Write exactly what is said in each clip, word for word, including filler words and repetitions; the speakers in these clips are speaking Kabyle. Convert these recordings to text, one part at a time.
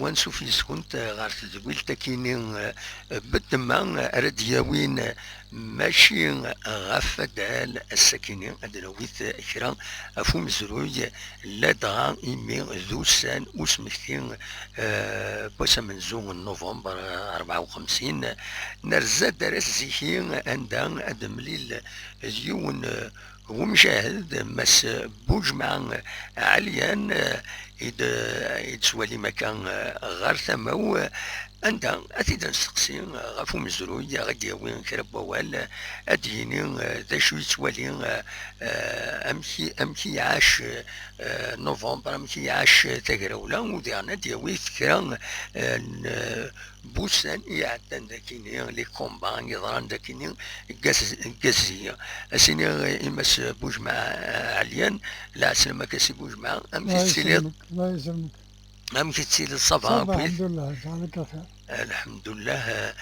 Ansuf yis-kent ɣer tedwilt akini, eh, Betma, eh, ara d-yawin, eh, mačči ɣef waddal ass-akini, ad d-nawi kra ɣef umezruy, ladɣa imi d ussan usmekti, eh, n wass amenzu n November, eh, rebɛa u xemsin. Nerza-d ar ass ziki, anda ad d-nemlil d yiwen, eh, umjahed, Mass Bujemɛa Ɛelyan, eh, i d-, i d-tettwalim akka, eh, ɣer tama-w, eh, anda ad t-id-nesteqsi, eh, ɣef umezruy, ad d-yawi kra n wawal, eh, ad d-yini, eh, d acu yettwali, eh, eh, amek i, amek i iɛac, eh, November, amek i iɛac tagrawla, u diɣen ad d-yawi kra, eh, n, eh, n wussan i iɛeddan dagini, les combats yeḍran dagini deg Gaz-, deg Gazziya. Ad s-iniɣ i Mass Bujemɛa Ɛelyan, lɛeslama-k a Si Bujemɛa, amek i tettiliḍ? Amek i tettiliḍ, ça va, ça va, alḥemdullah, ǧɛalak lxir. Alḥemdullah. Eh,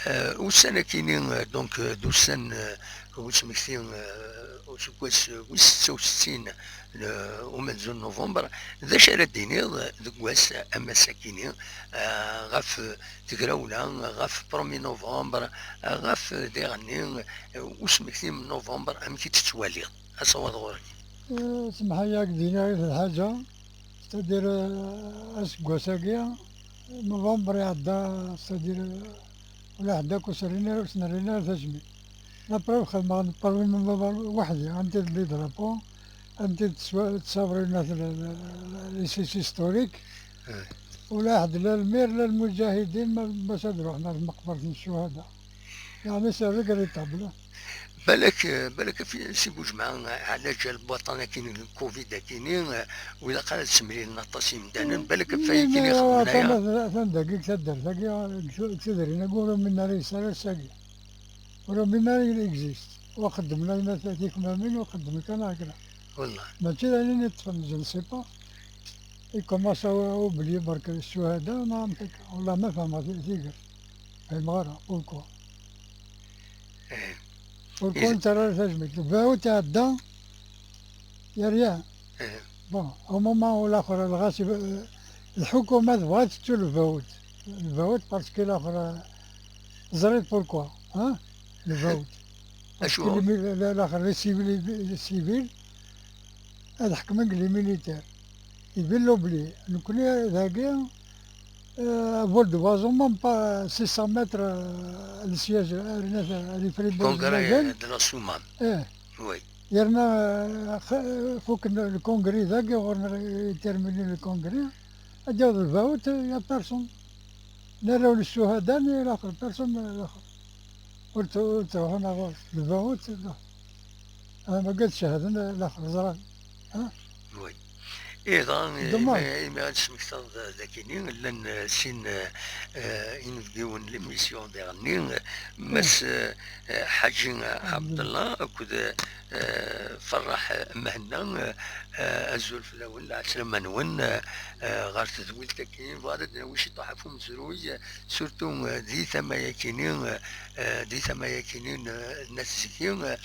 eh, ussan akini, eh, donc, eh, d ussan, eh, usmekti, eh, useggas wis setta u settin, eh, umenzu n November, d acu ara d-tiniḍ deg wass am ass-akini, eh, ɣef tegrawla, ɣef premier novembre, ɣef diɣenni, eh, usmekti n novembre, amek i tt-tettwaliḍ? Asawaḍ ɣur-k. Eh, semḥ-iyi ad k-d-iniɣ yiwet lḥaǧa, c'est-à-dire, eh, aseggas-agi, novembre iɛedda, c'est-à-dire, eh, ula ḥedd akk ur s-rrin ara, ur s-nerrin ara tajmilt. La preuve, xedmeɣ le premier novembre weḥd-i, am tili les drapeaux, am tili teswa-, tessabrin les, les, les sites historiques. Ula ḥedd, la lmir, la lmuǧahidin, ma, ma s ad ruḥen ar tmeqbert n ccuhada. Yeɛni, c'est regrettable. Balak, balak a Si Bujemɛa, ɛlaǧ lbaṭan akini n covid akini, ur ilaq ara ad semlilen aṭas imdanen, balak ɣef wayen akini xedmen aya. Atan dagi deg taddart-agi, deg tudrin-agi, ur umin ara yes-s ara ass-agi. Ur umin ara il existe. Ur xeddmen ara tikmamin, ur xeddmen kan akra. Wallah. Mačči d ayen i ṭṭfen, je ne sais pas. Ils commencent à oublier barka ccuhada, neɣ amek akka. Wallah ma fehmeɣ ti-, tigert. Fehmeɣ ara, pourquoi. Eh. Pourquoi ur nettarra ara tajmilt? Lbahut iɛedda, yerya. Eh. Bon, au moment ulaxer, lɣas, eh, lḥukuma tebɣa tettu lbahut. Lbahut parce que laxer, eh, ẓriɣ pourquoi, hein? Lbahut. Parce que acuɣer? Les mil-, la-, laxer, les civils, les civils, ad ḥekmen les militaires. Ils veulent l'oublier. Nekni dagi, euh, à vol d'oiseau, même pas six cents mètres, euh, le siège, euh, les Fribourg. Congrès de la Soummam. Eh. Oui. Yerna, euh, x-, fukken le congrès dagi, ɣur-neɣ termini le congrès. Ad yaweḍ lbahut, il y a personne. Ni arraw n ccuhada, ni laxer, personne laxer. Ur t-, ur ttruḥun ar ɣur-s. Lbahut, ah, ma gad cehden, laxer, ẓran. Ah? Oui. Ihi dɣa, imi, imi ad d-tesmektaḍ d-, dakini, llan, eh, sin, eh, eh, inebgiwen n l'émission diɣenni, eh, Mass, eh, eh, Ḥaǧi Ɛebdellah akked, eh, eh, Ferraḥ Mhenna, eh, eh, azul fell-awen, lɛeslama-nwen, eh, eh, ɣer tedwilt-agi. Bɣiɣ ad d-nawi ciṭuḥ ɣef umezruy, eh, surtout, eh, di tama-yakini, eh, eh, di tama-yakini n, n At Ziki. Eh,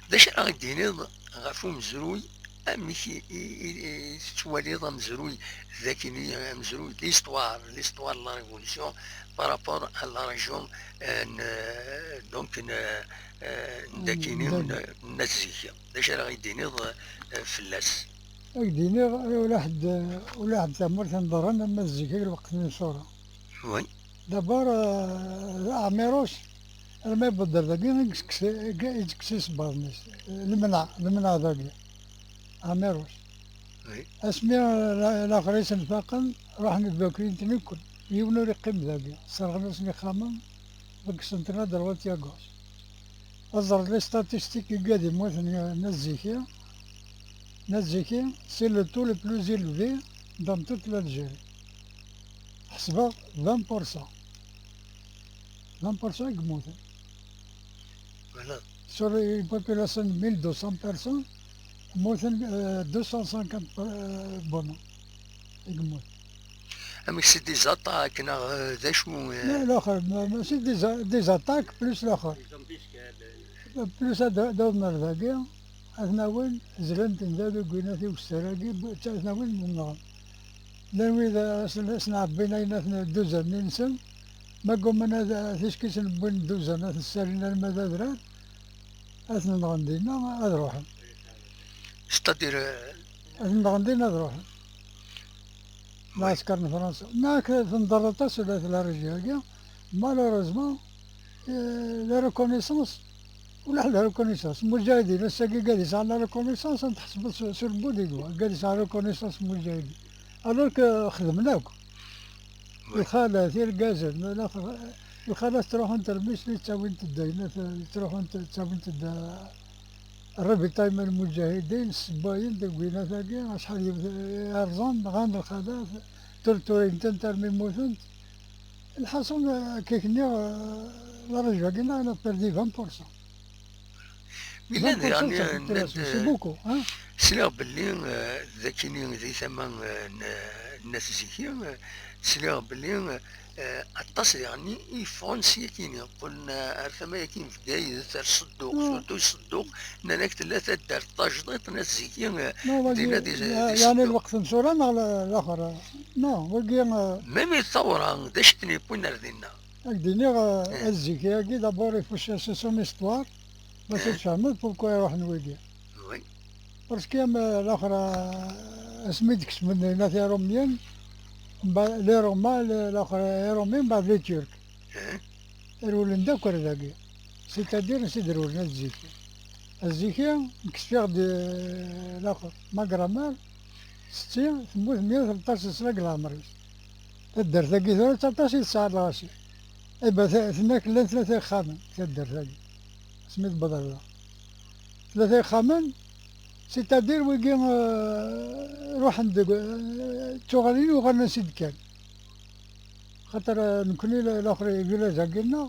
d acu ara ɣ-d-tiniḍ ɣef umezruy? Amek i, i, i, i tettwaliḍ amezruy dakini, amezruy, l'histoire, l'histoire de la révolution par rapport à la région, euh, n, donc, n, euh, n dakini, n, n At Ziki? D acu ara ɣ-d-tiniḍ, euh, fell-as? Ad k-d-iniɣ, ula ḥedd, ula ḥedd tamurt n Ḍerran ama d zik, lweqt n isura. Oui. D'abord, euh, Ɛmiruc, arma yewweḍ ar dagi, i yekkes, i yekkes isebbaḍen-is. Lemneɛ, lemneɛ dagi. Ɛmiruc. Oui. Asmi, euh, la-, laxer i sen-faqen, ruḥen deg Bakrin-ten akk. Yiwen ur iqqim dagi. Serɣen-asen ixxamen, ḍeggsen-ten à droite et à gauche. Ad ẓren les statistiques i gad yemmuten n At Ziki. N At Ziki, c'est le taux le plus élevé dans toute l'Algérie. Ḥesbeɣ vingt pour cent. Vingt pour cent i yemmuten. Voilà. Sur une population de mille deux cents personnes, mmuten, euh, deux cent cinquante, euh, bonnes i yemmuten. Amek, c'est des attaques neɣ, euh, d acu, euh? La, laxer, ma, mačči des a-, des attaques plus laxer. Plus ad, ad awḍen ar dagi, ad ten-awin, zlan-ten da deg winat i wesser-agi, ad ten-awin nneɣen. Llan wid, eh, asen-, asen-ɛebbin ayennat n dduzan-nni-nsen, ma gguman ad, eh, tiskit n wwin dduzan, ad ten-ssalin arma d adrar, ad ten-nɣen dinna, ad ruḥen. C'est-à-dire, euh, ad ten-nɣen dinna, ad ruḥen. Oui. Lɛesker n Fransa. Neɣ tenḍer aṭas ula d la région-agi. Malheureusement, eh, la reconnaissance, ulaḥ la reconnaissance. Mujahidin, ass-agi gad yesɛan la reconnaissance, ad t-tḥesbeḍ sur, sur le bout des doigts. Gad yesɛan reconnaissance mujahidin. Alors que xedmen akk. Oui. Lxalat, irgazen, lxalat ttruḥunt ar Micli, ttawint-d ayen, ttruḥunt, ttawint-d, eh, ravitaillement n lmujahidin, ssewwayen deg winat-agi, acḥal yiwet, eh, rẓan, nɣan lxalat, torturint-tent armi mmutent. Lḥaṣun, eh, akka k-nniɣ, eh, la région-agi, elle a perdu vingt pour cent. Yella diɣen, c'est beaucoup, hein? Sliɣ belli, eh, d akini di tama, eh, n, n At Ziki, eh, sliɣ belli, eh, aṭas diɣen i yeffɣen s yakini, qqlen, eh, ar tama-yagi n Bgayet, ar Sedduq, surtout Sedduq, nnan-ak tella taddart tajdiṭ n At Ziki, eh, dinna di, di Sedduq. Yeɛni lweqt n tura neɣ l-, laxer? Non, wagi, eh, même i tawra, d acu i ten-yewwin ar dinna? Ad k-d-iniɣ, eh, At Ziki-agi, d'abord, il faut chercher son histoire, bac ad tfehmeḍ pourquoi i ruḥen wigi. Oui. Parce que, am, eh, laxer, eh, asmi d-kesmen dinna Tirumyen, mba-, les Romains, le-, laxer, eh, Irumyen, mbeɛd les Turcs. Rewlen-d akk ar dagi. C'est-à-dire, ansi d-rewlen At Ziki. At Ziki, kkes-aɣ-d, eh, laxer, ma grammaire, setti, temmut meyya u tleṭṭac sna deg leɛmer-is. Taddart-agi tura d taṭas i tesɛa lɣaci. Eh ben, ta-, tenna-k llan tlata ixxamen, taddart-agi. Asmi tewweḍ ar da. Tlata ixxamen, c'est-à-dire wigi, euh, ruḥen deg, euh, d tuɣalin uɣalen ansi d-kkan. Xaṭer, euh, nekkni la-, laxer, village-agi-nneɣ,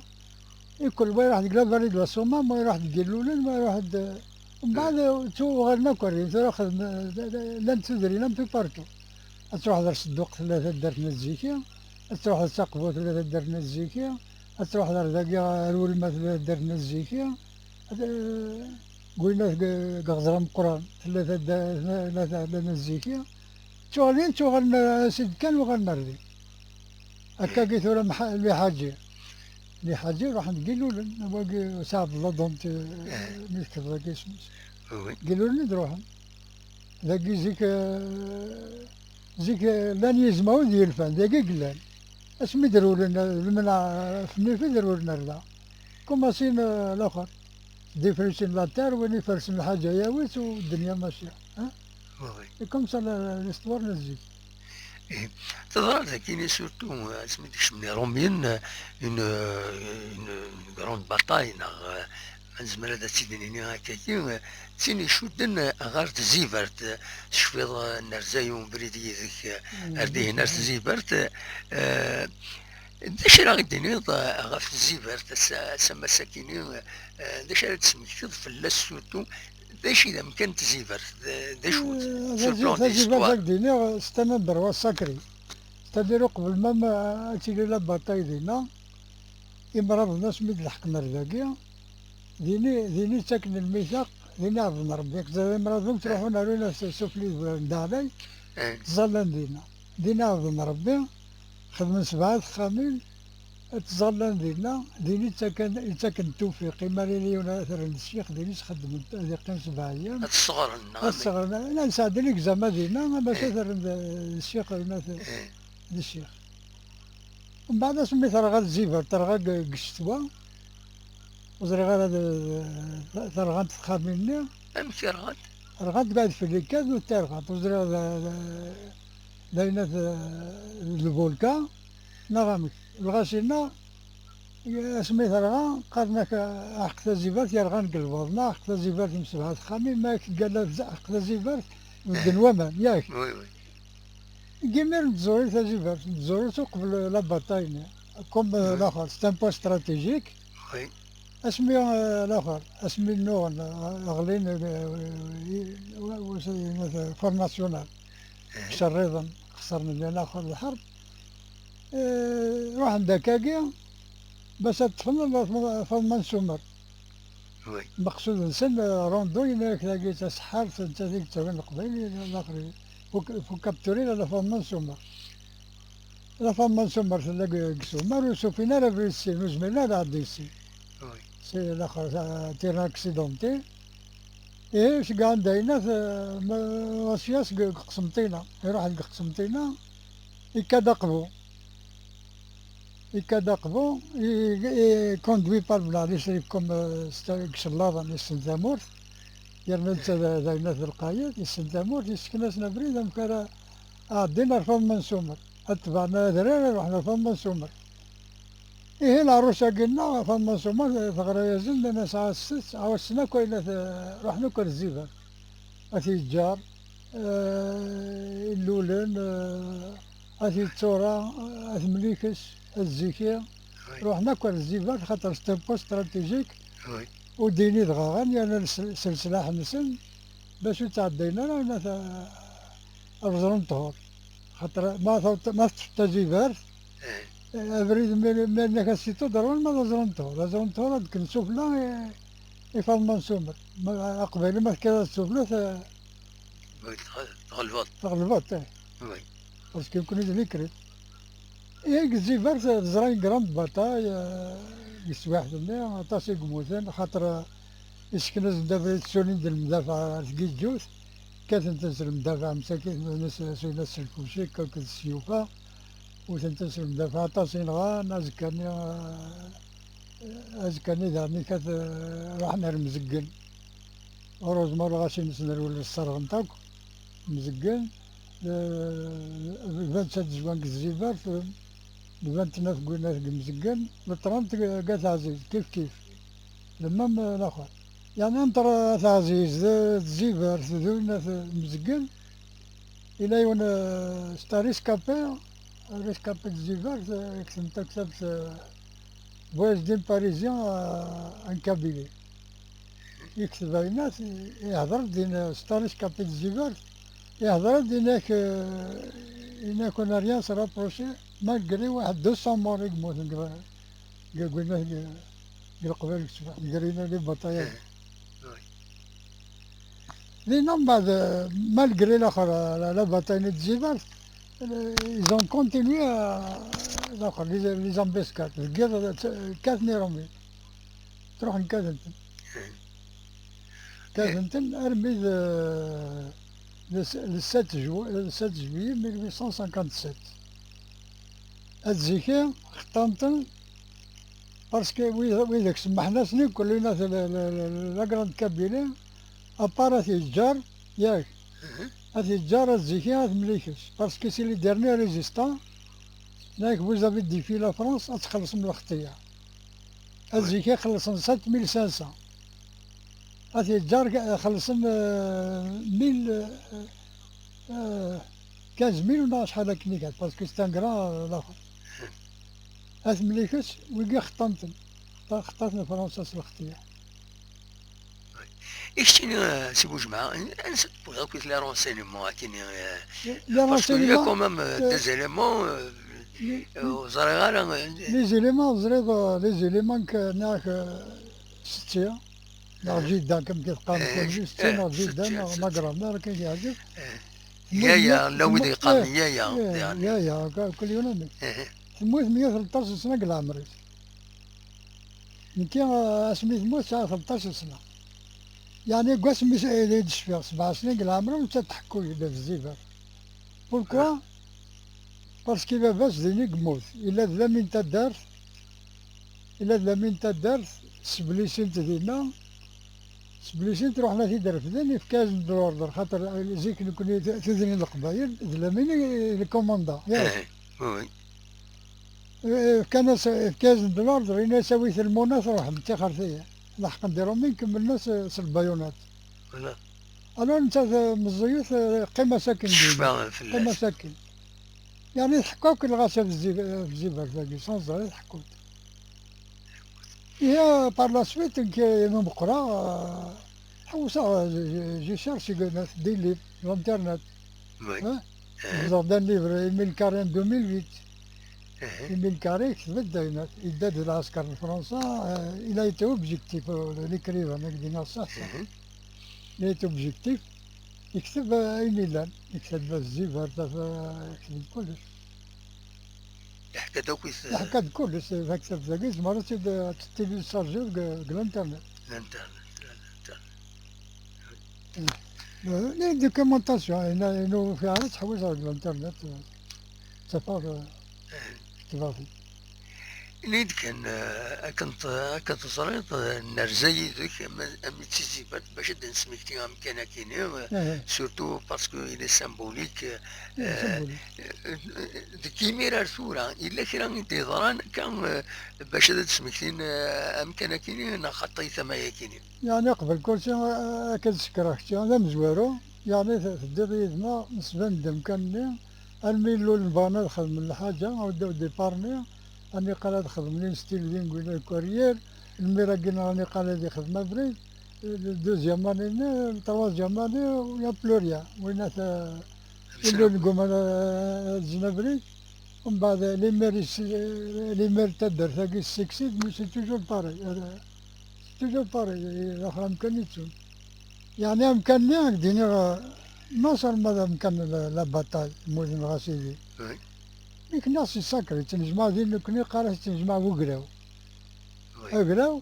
ikul wa iruḥ deg la vallée de la Somme, wa iruḥ deg Ilulen, wa iruḥ d-, mbeɛd, euh, ttu-, uɣalen akk ar din, tura xedmen, euh, d-, d-, llant tudrin un peu partout. Ad truḥeḍ ar Sedduq tella taddart n At Ziki, ad truḥeḍ ar Taqburt tella taddart n At Ziki, ad truḥeḍ ar dagi ar Ulma tella taddart n At Ziki, ad, eh, deg winna deg, deg Ɣeẓra Meqqran tella tadda-, tella taddart n At Ziki. Ttuɣalin, ttuɣalen, eh, ansi d-kkan uɣalen ar din. Akkagi tura Mḥa-, Liḥaǧi. Liḥaǧi ruḥen deg Ilulen, wagi Si Ɛebdellah Dent, eh, mi tekfeḍ dagi isem-is. Deg Ilulen i d-ruḥen. Dagi zik, eh, zik, eh, llan yizmawen d yilfan, dagi i yellan. Asmi d-rewlen, eh, lemneɛ, eh, ɣef nnif i d-rewlen ar da. Kumasin, eh, laxer. Défricher la terre, win ifersen lḥaǧa yawi-tt u ddenya maci. Hein? Oui. Et comme ça, la, l'histoire n zik. Eh, teḍra-d akkin, surtout, eh, asmi d-kecmen Iṛumyen, eh, une, eh, une, une grande bataille, neɣ, eh, ma nezmer ad tt-id-nini akkagi, eh, d tin icudden, eh, ɣer Tzibert, eh, tecfiḍ, eh, nerza yiwen ubrid yid-k, eh, ar dihin ar Tzibert, eh, d acu ara ɣ-d-tiniḍ, eh, ɣef Tzibert, ass-, ass-, am ass-akini, eh, d acu ara d-tesmektiḍ fell-as surtout, d acu i d amkan n Tzibert, d, d acu-t, eh, sur le plan de l'histoire? Tazibert, ad k-d-iniɣ, c'est un endroit sacré. C'est-à-dire, uqbel ma, ma ad tili la bataille dinna, imraḍen asmi d-leḥqen ar dagi, din i, din i ttaken lmitaq, din i ɛebden Rebbi. Akked imraḍen ttruḥun ar win s-, sufella n Daɛlay, ttẓallan dinna. Din i ɛebden Rebbi, xedmen sebɛa texxamin, ttẓallan dinna, din i ttaken, i ttaken ttufiq. Imi ara yili yiwen ad t-rren d ccix, din i s-xeddmen, ad iqqim sebɛa ayyam. Ad t-sseɣren, neɣ ad t-sseɣren. Llan sɛeddan igzama dinna, ama ad t-rren d, d ccix, d ccix. Mbeɛd asmi terɣa Tzibert, terɣa deg, deg ccetwa, ur ẓriɣ ara d, d, terɣa n texxamin-nni. Amek i rɣant? Rɣant, mbeɛd fell-i kan ur terɣant, ur ẓriɣ d, d, d ayen ad, d lbulka, neɣ amek. Lɣaci-nneɣ, asmi terɣa, qqaren-ak, aḥeq Tazibert yerɣan deg lbaḍna, aḥeq Tazibert imsebɛa texxamin, ma ak-, gala aḥeq Tazibert, bedden waman, yak? Oui, oui. Deg imir n tẓuri Tazibert, n tẓuri uqbel la bataille-nni, comme, euh, laxer, c'est un point stratégique. Oui. Asmi, euh, laxer, asmi nnuɣen, euh, ɣlin, euh, euh, euh, Front National, cerriḍen, xesren mya laxer lḥerb, euh, ruḥen-d akkagi, bac ad ṭṭfen Faḍma n Sumer. Oui. Lmeqsud-nsen, euh, Rondeau, yenna-yak dagi taseḥḥart, nettat i yettawin Leqbayel, laxer Faut, faut capturer la femme en sommeil. La femme en sommeil tella deg, deg Soumer, ur s-ufin ara abrid syin, ur zmiren ara ad ɛeddin syin. Oui. C'est la, terrain accidenté. Et seg anda yella, ma, Asiya seg, deg Qsenṭina, iruḥ deg Qsenṭina, ikka-d aqbu. Ikka-d aqbu, i, i conduit par Bnali Crif comme, euh, c'est un, deg Cellaḍen, yessen tamurt, yerna netta d, d ayennat d lqayed, yessen tamurt, yessken-asen abrid amek ara ɛeddin ar Faḍma n Sumer, ad tebɛen adrar, ad ruḥen ar Faḍma n Sumer. Ihi, lɛerruc-agi-nneɣ, Faḍma n Sumer, teɣra-yasen, nnan-as: "Ɛasset, ɛassen akk ayennat, ruḥen akk ar Zibar." At Yeǧǧar, eh, Illulen, eh, At Yettura, eh, At Mlikes, At Ziki, oui, ruḥen akk ar Zibar, xaṭer c'était un poste stratégique, oui, ur d-yini dɣa ɣan, yerna s, s leslaḥ-nsen, bac ur ttɛeddayen ara, yerna ta-, ar Ẓer n Ṭhur. Xaṭer ma taweḍ-, ma teṭṭfeḍ Tazibart, eh, abrid mi, mi nnak ad s-yettuḍ, ar wanma d Aẓru n Ṭhur. Aẓru n Ṭhur ad d-kken sufella i, i Faḍma n Sumer. Ma, Aqbayli ma tekkiḍ ad sufella, t-, oui, tɣ-, tɣelbeḍ. Tɣelbeḍ, eh. Oui. Parce que nekkni d Likrit. Ihi deg Zibar, teẓra une grande bataille, eh, deg teswiɛt-nni, aṭas i yemmuten, xaṭer, eh, Isken-asen-d abrid, ssunin-d lemdafaɛ ar tgiǧǧut, kkaten-ten s lemdafaɛ msakit, s, s, s lfucik akked s syufa, wten-ten s lemdafaɛ, aṭas i nɣan, azekka-nni, eh, azekka-nni daɣen ikkat, eh, ruḥen ar Mzeggen. Heureusement lɣaci-nsen rewlen sserɣen-t akk. Mzeggen, eh, vingt-sept juin deg Tzibert, vingt-neuf deg winat deg Mzeggen, le trente deg At Ɛziz, kif kif. Le même, eh, laxer. Yeɛni, entre At Ɛziz d, d Tzibert d winat Mzeggen, yella yiwen, eh, c'est un rescapé, un rescapé de Tzibert, eh, kkten-t taktabt, eh, Voyage d'un Parisien, eh, en Kabylie. Yekteb ayennat, ihder-d, yenna, c'est un rescapé de Tzibert, ihder-d, yenna-k, eh, yenna-k on n'a rien se rapprocher, malgré waḥed deux cents morts i yemmuten deg, deg, deg, deg Leqbayel deg tecbeḥ, malgré les batailles. Eh, oui. Dinna mbeɛd, eh, malgré laxer, eh, la, la bataille de Tzibert, eh, ils ont continué à, laxer, les, les embuscades, deg yiḍ, eh, kkaten Iṛumyen. Ttruḥen kkaten-ten. Kkaten-ten armi d, le, le sept juin, le sept juillet mille huit cent cinquante-sept. At Ziki, xeṭṭan-ten, parce que wid, widak semmaḥen-asen i kulli la, la, la, la, la Grande Kabylie, à part At Yeǧǧar, yak, At Yeǧǧar, At Ziki, At Mlikes, parce que c'est les derniers résistants, yak, vous avez défié la France, ad txellṣem lxeṭṭa-ya. At Ziki xellṣen sept mille cinq cents. At Yeǧǧar xellṣen, euh, mille, euh, euh, quinze mille neɣ acḥal akken i kat, parce que c'est un grand, euh, laxer. At Mlikes, wigi xeṭṭan-ten. Xeṭṭa-ten Fransa s lxeṭṭa-ya. I keččini, eh, si Bujemɛa, ansa tewwiḍ akk les renseignements akini, eh, les renseignements, parce que il y a quand même, euh, des éléments, euh, les, euh, ur ẓriɣ ara, euh, les éléments, ẓriɣ, euh, les éléments que, neɣ, euh, setti, neɣ jidda, comme i qqaren, eh, setti, eh, neɣ jidda, setti, neɣ ma grand-mère, akken i k-yeɛǧeb. Eh. Yaya, la wid yeqqaren yaya, eh, yaya, ka-, kul yiwen amek. Eh. Temmut meyya tleṭṭac sna deg leɛmer-is. Nekki, eh, asmi temmut, sɛiɣ tleṭṭac sna. Yeɛni, deg wasmi s-, i d-cfiɣ, sebɛa snin deg leɛmer-iw, nettat tḥekku-yi-d ɣef Zibar. Pourquoi? Ah. Parce que baba-s din i yemmut. Yella d lami n taddart, yella d lami n taddart, sblissin-t dinna, sblissin-t, ruḥen ad t-id-refden, yefka-yasen-d l'ordre, xaṭer zik nekkni t-, tudrin n Leqbayel, d lami n, n le commandant, yak. Eh, oui, oui. Eh, fkan-as, fkan-as-d l'ordre, yenna-as: "Awit lmuna, truḥem, ttixer-t-iyi." Leḥqen-d Iṛumyen, kemmlen-as, eh, s lbayunat. Voilà. Alors, nettat, eh, meẓẓiyet, eh, qqim-as akken din. Tecfa fell-as. Qqim-as akken. Yeɛni, tḥekku akk lɣaci ɣef Zi-, ɣef Zibar-agi, sans arrêt tḥekku-d. Ihi, par la suite, nekk, imi meqqreɣ, eh, ḥewseɣ, eh, j'ai, j'ai cherché des livres, l'internet. Oui. Hein? Eh. Beẓẓeɣ-d un livre, Émile Carré en deux mille huit. Eh. Émile Carré, yekteb-d ayen, yedda-d d lɛesker n Fransa, eh, il a été objectif, eh, l'écrivain, ad k-d-iniɣ ṣṣeḥ ṣṣeḥ. Eh. Il a été objectif. Yekteb, eh, ayen yellan. Yekteb zzibert, yekteb kullec. Yeḥka-d akk i t- Yeḥka-d kullec, taktabt-agi, tzemreḍ ad tt-id-, ad tt-télécharger deg, deg l'internet. L'internet, l'internet. Eh, les documentations, inu, inu fi ara teḥwijeḍ deg l'internet, eh, ttafeɣ, eh, ketbeɣ-t-id. Ini-d kan, eh, akken t-, akken teẓriḍ, eh, nerza yid-k am, am d tizibert bac ad d-nesmekti amkan akini, eh, surtout parce que il est symbolique, eh, eh, symbolique. Eh, eh, deg imir ar tura, yella kra i d-yeḍran akka, eh, bac ad d-smektin, eh, amkan akini, neɣ xaṭi tama yakini? Yeɛni qbel kulci, eh, akka d-sekreɣ kečči d amezwaru, yeɛni t-, teddiḍ yid-neɣ, nesban-d amkan-nni, almi illulen bɣan ad xedmen lḥaǧa, au, au départ-nni, ad niqal ad xedmen une style din, une carrière, lmir-agi neɣ ad niqal ad ixdem abrid, le deuxième année-nni, le troisième année, il y a plus rien. Win at, illulen gguman ad, ad zzin abrid, umbeɛd limir is-, limir taddart-agi tessiksid, mais c'est toujours pareil. C'est toujours pareil, d axxam kan i ttun. Yeɛni amkan-nni, ad k-d-iniɣ, non seulement d amkan n la, la bataille, mmuten ɣas ihi. Oui. Mi k-nniɣ c'est sacré, yettnejmaɛ din nekkni, qqar-as yettnejmaɛ ugraw. Oui. Agraw,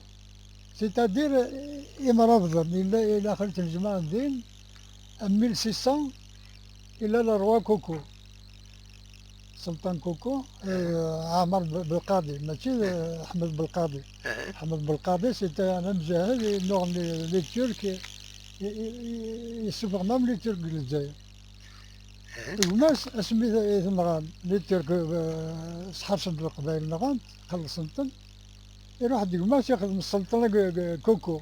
c'est-à-dire, eh, imrabḍen, yella, yella axir yettnejmaɛen din, en mille six cents, yella le roi Koko. Sultan Koko, eh, Ɛmer Be-, Belqadi, mačči d Ḥmed Belqadi. Eh. Ḥmed Belqadi, c'était un homme jahil, yennuɣen les, les Turcs, i, i, i, yessufeɣ même les Turcs deg Lezzayer. Eh. Gma-s, asmi i t-, i t-nɣan les Turcs, eh, sḥersen-d Leqbayel, nɣan-t, xellṣen-ten. Iruḥ-d gma-s ixdem sselṭan deg, deg Koko.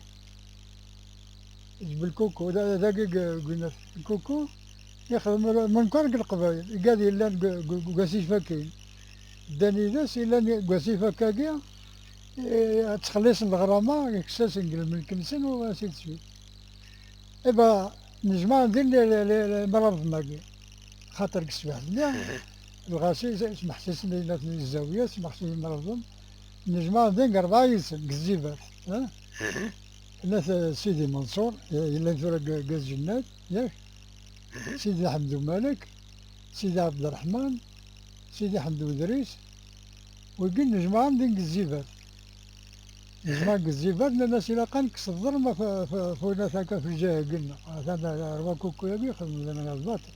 Jbel Koko, da, dagi deg, deg Winat. Koko, ixdem menkar deg Leqbayel, igad yellan deg, deg, deg wasif akkin. Ddan yid-s, yellan deg wasif akka-agi, eh, ttxelliṣen leɣrama, yekkes-asen deg lmelk-nsen, u ainsi de suite. Iba, nejmaɛen din le, le, le, le, imrabḍen-agi. Xaṭer deg teswiɛt-nni, lɣaci smeḥsisen i nat n Zzawiya, smeḥsisen imrabḍen. Nejmaɛen din deg rebɛa yid-sen, deg Zzibert, eh? Nat, eh, Sidi Menṣur, eh, yellan tura deg, deg At Jennad, yak? Sidi Ḥmed Umalek, Sidi Ɛebderreḥman, Sidi Ḥmed Udris, wigi nejmaɛen din deg Zzibert. Nejmaɛen deg Zzibert, nnan-as ilaq ad nekkes ḍḍelma f, f, f winat akka f lǧiha-agi-nneɣ. Atan rwa Kukku-agi xedmen lana lbaṭel.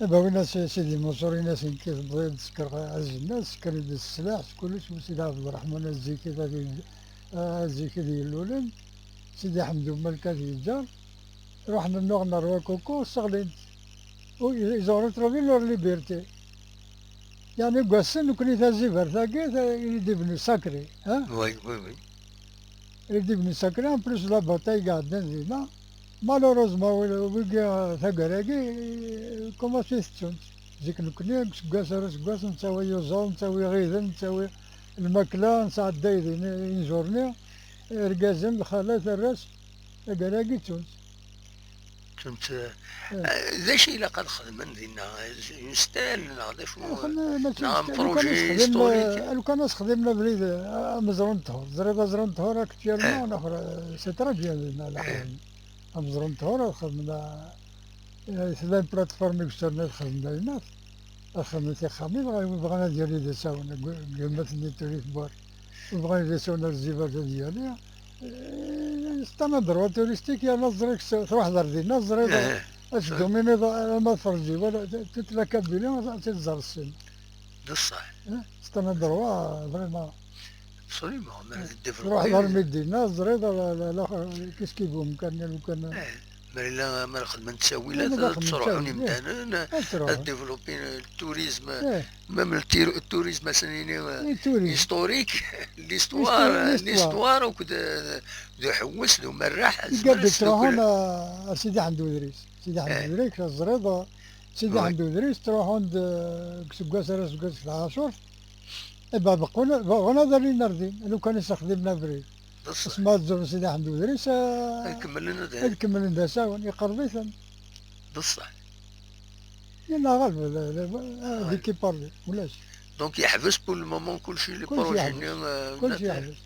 Abawin-as Sidi Menṣur, in-as nekki tebɣiḍ ad tekker azennad, tekker-d s sslaḥ, s kullec, u Sidi Ɛebderreḥman azzikid ad i-, azzikid yellulen, Sidi Ḥmed Umalek ad yeǧǧer. Ruḥen nnuɣen ar Wakoko, sseɣlin-t. U, ils ont retrouvé leur liberté. Yeɛni deg wass-n, nekkni tazibert-agi, ta-, il est devenu sacré, hein? Oui, oui, oui. Il est devenu sacré, en plus la bataille iɛeddan dinna. Malheureusement, wi-, wigi, taggara-agi, commencé tettun-tt. Zik nekkni, seg wass ar aseggas, nettawi iyuzaḍ, nettawi iɣiden, nettawi lmakla, nesɛedday din injurni. Irgazen, lxalat, arrac, taggara-agi ttun-tt. Ttun-tt, eh, d acu ilaq ad xedmen dinna? Une stèle neɣ d acu? Neɣ un projet historique? Lukan ad sxedmen abrid, eh, ameẓru n ṭṭhur. Teẓriḍ aẓru n ṭṭhur actuellement, eh, c'est très bien dinna leḥwal. Ameẓru n ṭṭhur ad xedmen, eh, tella une plateforme i yessarnen ad xedmen ayennat. Ad xedmen tixxamin, bɣan ad yali d asawen, deg, deg yemmat-nni Turit Bwar. Bɣan d asawen ar Zziber ad yali. Eh, c'est un endroit touristique, yerna teẓriḍ s-, truḥeḍ ar dinna, teẓriḍ, eh, ad teddum iniḍ, eh, arma tferrǧ, voilà, toute la Kabylie, ad tt-id-tẓer ssin. D ṣṣeḥ. Eh, c'est un endroit, vraiment. Absolument, mais eh, développé. Truḥeḍ armi d dinna, teẓriḍ, la, la, la, qu'est-ce qui vous manque, lukan. Eh. Ma yella, ma xedmen ttawilat, ad ttruḥun imdanen, ad développer le tourisme, même le tir-, le tourisme, ad s-nini, euh, historique, l'histoire, l'histoire, akked, euh, d uḥewwes, d umerreḥ, zemren ad ttruḥun, euh, ar Sidi Ḥmed Udris. Sidi Ḥmed Udris, teẓriḍ, Sidi Ḥmed Udris, ttruḥun-d, euh, deg useggas ar aseggas, d taɛacurt. Eh ben, beqqun, bɣan ad alin ar din, lukan i s-xdimen abrid. D ṣṣeḥ. Asmi ad ẓren Sidi Ḥmed Udris, eh, ad kemmlen d, ad kemmlen d asawen, iqerreb-iten. D ṣṣeḥ. Yenna ɣaleb, ad ikipar-, ulac. Donc yeḥbes pour le moment kulci, les projets-nni, eh, kulci yeḥbes.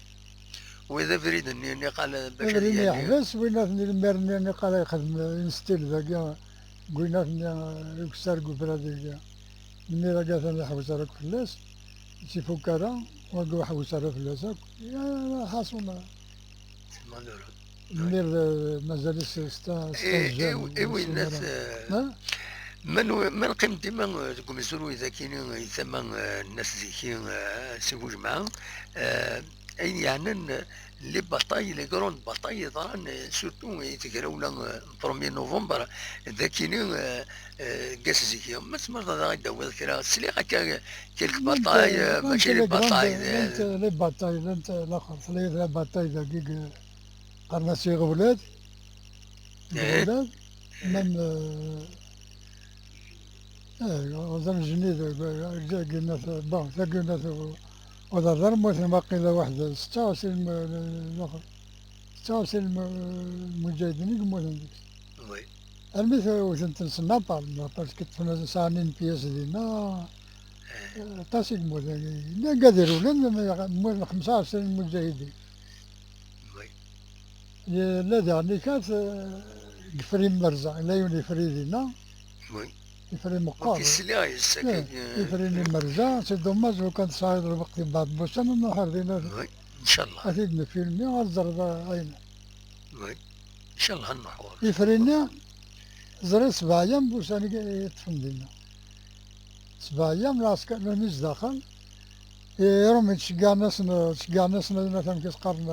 Wi d abrid-nni niqal bac ad Abrid-nni yali. Yeḥbes, win-nni lmir-nni niqal yexdem instil dagi, deg win-nni, eh, ukessar deg ubrid-agi. Lmir-agi atan yeḥbes ara akk fell-as, ur tt-ifuk ara, wagi ur ḥbes ara fell-as akk. Ya, ḥaṣun. Lmir, eh, mazal-it s ta-, s I, tajjal, i, i ur winnat, yessin ara. Eh, Ha? Ma nu-, ma neqqim dima, eh, deg umezruy dagi-ni, eh, tama, eh, n At Ziki, eh, si Bujemɛa, eh, ayen yeɛnan, eh, les batailles, les grandes batailles yeḍran, eh, surtout i tegrawla, eh, n premier novembre, dagi-ni, eh, eh, deg At Ziki. Ma tzemreḍ ad aɣ-d-tawiḍ kra? Sliɣ akka, eh, quelques batailles, eh, mačči les batailles, eh, llant, eh, les batailles, llant, eh, laxert, la, la bataille dagi, eh, qqaren-as Iɣewlad. Eh. Iɣewlad, même, eh, eh, ɣer Jnid, eh, tagi n At, bon, tagi n At, ur d-rran mmuten waqila waḥed setta u ɛecrin mu-, laxert, setta u ɛecrin mu-, muǧahiden i yemmuten deg-s. Oui. Armi t-, wten-ten s napalm, parce que ṭṭfen-asen, sɛan une pièce dinna, eh, aṭas i yemmuten. Llan gad irulen, mmuten xemsa u ɛecrin muǧahidin. Oui. Yella diɣen ikat, eh, deg Ifri Merza, yella yiwen ifri dinna. Oui. Ifri meqqer. Ur k-sliɣ yes-, eh, akka, eh, Ifri n Merza, c'est dommage, lukan tesɛiḍ lweqt mbeɛd n wussan, ad nruḥ ar dinna. Oui, ncallah. Ad t-id-nfilmi, ad teẓreḍ ayen. Oui. Ncallah ad nruḥ ɣur-s. Ifri-nni, ẓriɣ sebɛa yam wussan i, i ṭṭfen dinna. Sebɛa yam lɛesker, llan zdaxel. Iṛumi ttceggɛen-asen, ttceggɛen-asen ayen atan ki s-qqaren,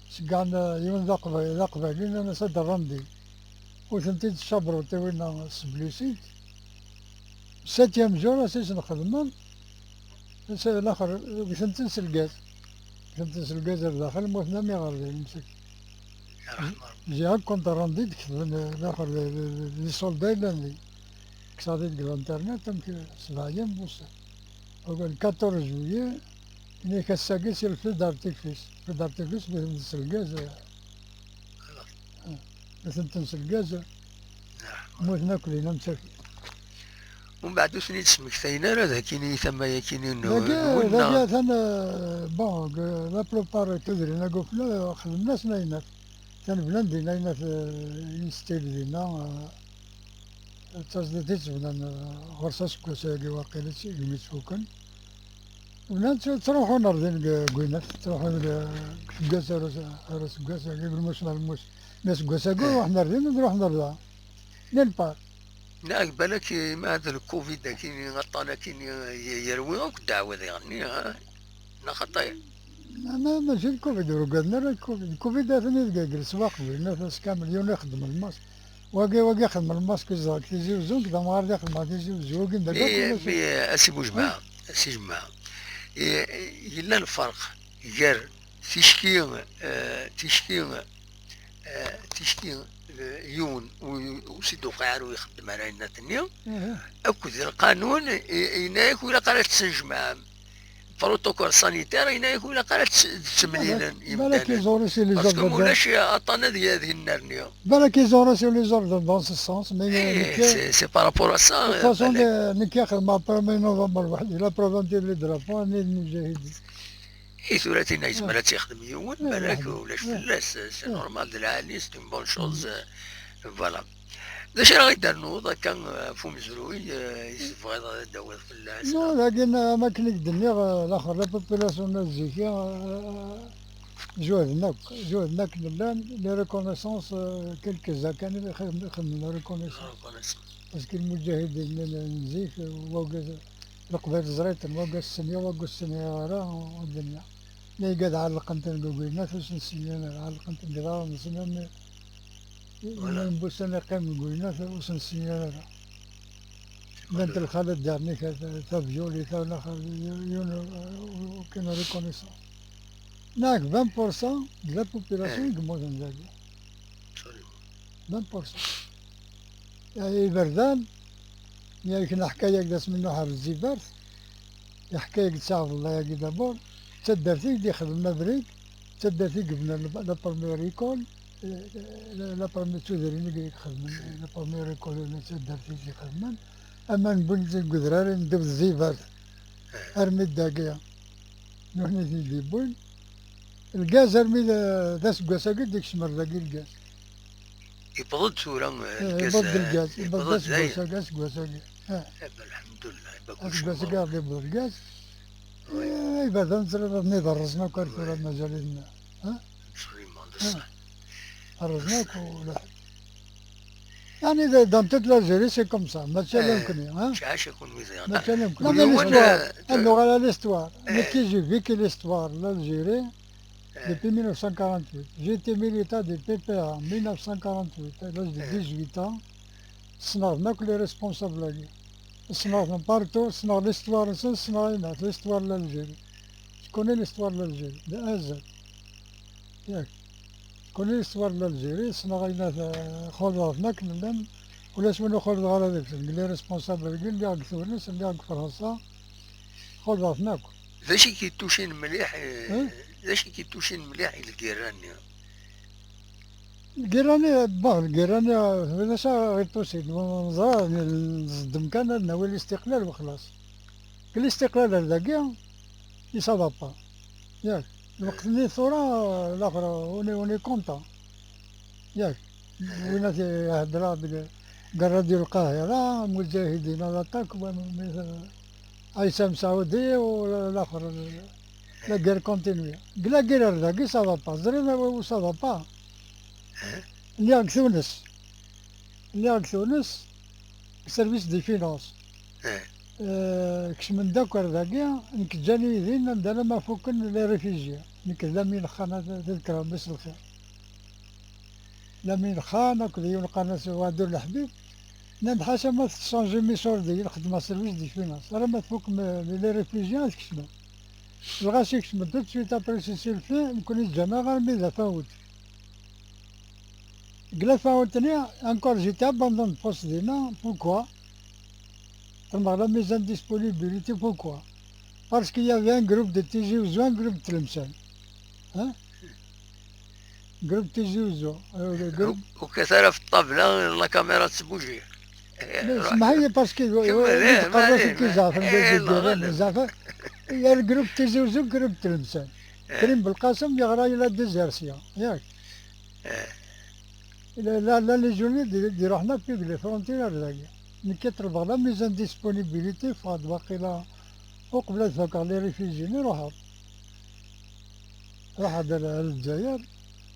ttceggɛen yiwen d aqba-, d aqbayli, nnan-as ad d-rrandi. Ur tent-id-ttcabruṭ i winna s blessés. Septième jour, as-isen xedmen, s-, laxer, wten-ten s lgaz. Wten-ten s lgaz ar daxel, mmuten am iɣerdayen, msakit. J'ai un compte rendu d-ketben, eh, laxer, d, d, d, d les soldats yellan di. Kkseɣ-t-id deg l'internet, amek, sebɛa yam wussan. Le quatorze juillet, yenna-k ass-agi si le feu d'artifice. Feu d'artifice, mmuten s lgaz, eh, eh, mmuten s lgaz, eh, mmuten akk dinna msakit. Umbeɛd ur ten-id-smektayen ara, d akini, tama-yakini n, dagi, n winna. Dagi atan, eh, bon, ge-, la plupart n tudrin agufla, xedmen-asen ayennat. Atan bnan din ayennat, eh, instil dinna, eh, d taẓdit i tt-bnan, eh, ɣur-s aseggas-agi waqil i tt-, i mi tt-fuken. Bnan tt-, ttruḥun ar din deg, deg winat, ttruḥun deg, deg useggas ar us-, ar useggas, deg lmus ar lmus. Mi aseggas-agi, eh, ruḥen ar din, ad ruḥen ar da. Nulle part. Neɣ balak, eh, ma d lkuvid akini, aṭṭan akini, eh, yerwi akk ddeɛwa diɣenni, ha? Neɣ xaṭi? Ma, ma, mačči d lkuvid, ur ugaden ara lkuvid. Lkuvid atan deg, deg leswaq, winna ass kamel, yiwen ixeddem lmask. Wagi, wagi ixeddem lmask, izdeɣ deg Tizi Uzzu, nekk d amɣar di xedmeɣ Tizi Uzzu, wagi d mi, mi, a si Bujemɛa, a si Jemɛa, i, i, yella lferq gar ticki, eh, ticki, eh, ticki, eh, yiwen ur, ur s-id-tuqiɛ ara ur ixeddem ara ayennat-nni, akked lqanun, i, yenna-yak ur ilaq ara ad tesnejmaɛem. Protocole sanitaire, yenna-yak ur ilaq ara ad tt-, ad ttemlilen yimdanen. Parce que ma ulac aṭṭan ad y-, ad yennerni. Balak ils ont reçu les ordres dans ce sens, mais, eh, c'est, c'est par rapport à ça, de toute façon, eh, nekk xedmeɣ premier novembre weḥdi, la préventive, les drapeaux, nni d lmujahidin. I tura tinna yezmer ad tt-yexdem yiwen, balak ulac fell-as, c'est normal, d lɛali, c'est une bonne chose, euh, voilà. D acu ara ɣ-d-ternuḍ akka, euh, ɣef umezruy, euh, i tebɣiḍ ad d-tawiḍ fell-as? Non, dagi, am akken i k-d-nniɣ, euh, laxer, la population n zik, euh, jehden akk, jehden akken llan, les reconnaissances, euh, quelques-uns kan i xedmen la reconnaissance. Parce que lmuǧahidin n, n zik, euh, wagi, Leqbayel ẓriɣ-ten, wagi ur s-sliɣ, wagi ur s-sliɣ ara, ur d-nniɣ. Ma igad ɛellqen-ten deg uginat, ur sen-sliɣ ara, ɛellqen-ten deg iḍarren-nsen, armi llan n wussan yeqqim deg uginat, ur sen-sliɣ ara. Llant lxalat dernier, ta, ta violée, ta, la, yiwen, euh, aucune reconnaissance. Neɣ vingt pour cent de la population i yemmuten dagi. Vingt pour cent. Iberdan, mi akken neḥka-yak d asmi nruḥ ar Zzibert, yeḥka-yak-d Si Ɛebdellah-agi d'abord, d taddart i d-ixedmen abrid, d taddart i yebnan la, la première école, eh, la, la première, d tudrin i ixedmen, la première école, d taddart i d-ixedmen, aman wwin-tt deg udrar n ddaw Zzibert, armi d dagi, nutni i t-id-yewwin, Lgaz armi d, d aseggas-agi d-ikcem ar dagi lgaz. Yewweḍ-d tura, eh, eh, lgaz, yewweḍ-d eh, lgaz, yewweḍ-d yewweḍ-d dayen. Aseggas-agi, aseggas-agi. Eh. Eh, ben, lḥemdullah, ibakuc. Aseggas-agi ɣer d-yewweḍ lgaz. Oui. Eh, iberdan ẓriɣ ad nniḍ rrẓen akk ar tura. Oui. Mazal-iten. Eh? Absolument, d ṣṣeḥ. Eh. Rrẓen akk, d ṣṣeḥ. Ulaḥ. Yeɛni, d-, dans toute l'Algérie, c'est comme ça. Mačči ala nekkni, hein? Mačči ala nekkni. Non, mais l'histoire, euh, ad nuɣal à l'histoire. Nekki, j'ai vécu l'histoire, l'Algérie, depuis mille neuf cent quarante-huit. J'ai été militant du P P A en mille neuf cent quarante-huit, à l'âge de dix-huit ans. Ssneɣ-ten akk les responsables-agi. Ssneɣ-ten partout, ssneɣ l'histoire-nsen, ssneɣ ayen, l'histoire de l'Algérie. Je connais l'histoire de l'Algérie, de A à Z. Yak. Kuni l'histoire de l'Algérie, ssneɣ ayen at, eh, xulḍeɣ-ten akk, llan, ulac win ur xulḍeɣ ara deg-sen. Deg les responsables-agi, lliɣ deg Tunes, lliɣ deg Fransa, xulḍeɣ-ten akk. D acu i k-yettucin mliḥ, eh, eh? D acu i k-yettucin mliḥ i lgirra-nni? Lgirra-nni, bon, lgirra-nni, eh, d acu ara ɣ-ittusin? Neẓra, nẓeddem kan ad nawi listiqlal wexlaṣ. Listiqlal ar dagi, i ça va pas. Yak, lweqt-nni tura, laxer, on est, on est content. Yak, win at iheddreɣ deg, deg Radio Lqahira, Mujahidin à l'attaque, wa, mi, Aysam Saoudi, u laxer, la guerre continue. Deg la guerre ar dagi, ça va pas. Ẓriɣ, ça va pas. Lliɣ deg Tunes. Lliɣ deg Tunes, deg service des finances. Eh. Eh, kecmen-d akk ar dagi, nekk ǧǧan-iyi din, anda alamma fukken les réfugiés. Nekk d Lamine Khan, ad, ad kkreɣ mmi-s lxir. Lamine Khan akked yiwen qqaren-as Wadur Leḥbib, nnan-d ḥaca ma tettcanjim isurdiyen, xedmeɣ service des finances. Alamma tfukem, eh, les réfugiés, ad kecmen. Lɣaci kecmen tout de suite après cessez-le-feu, nekkni ǧǧan-aɣ armi d la fin août. Deg la fin août-nni, encore j'étais abandon de poste dinna. Pourquoi? Ṭelmeɣ la mise en disponibilité, pourquoi? Parce qu'il y avait un groupe de Tizi Ouzou, un groupe de Tlemcen. Hein? Groupe Tizi Ouzou. Euh, le groupe. Ur, ur kkat ara ɣef ṭṭabla, la caméra tettbuji. Eh, mais ruḥ. Semmeḥ-iyi, parce que, kemmel, eh, d-qqaren-as maɛlic, i izaɛfen, eh, d-, d-, d-, d-, il y a le groupe Tizi Ouzou, groupe Tlemcen. Eh. Krim Belqasem yeɣra la désertion, yak? Eh. La, la, la légionnaire di, di ruḥen akk deg les frontières ar dagi. Nekki ṭelbeɣ la mise en disponibilité, ffɣeɣ-d waqila uqbel ad fakeɣ les réfugiés-nni, ruḥeɣ. Ruḥeɣ-d ar, ar Lezzayer,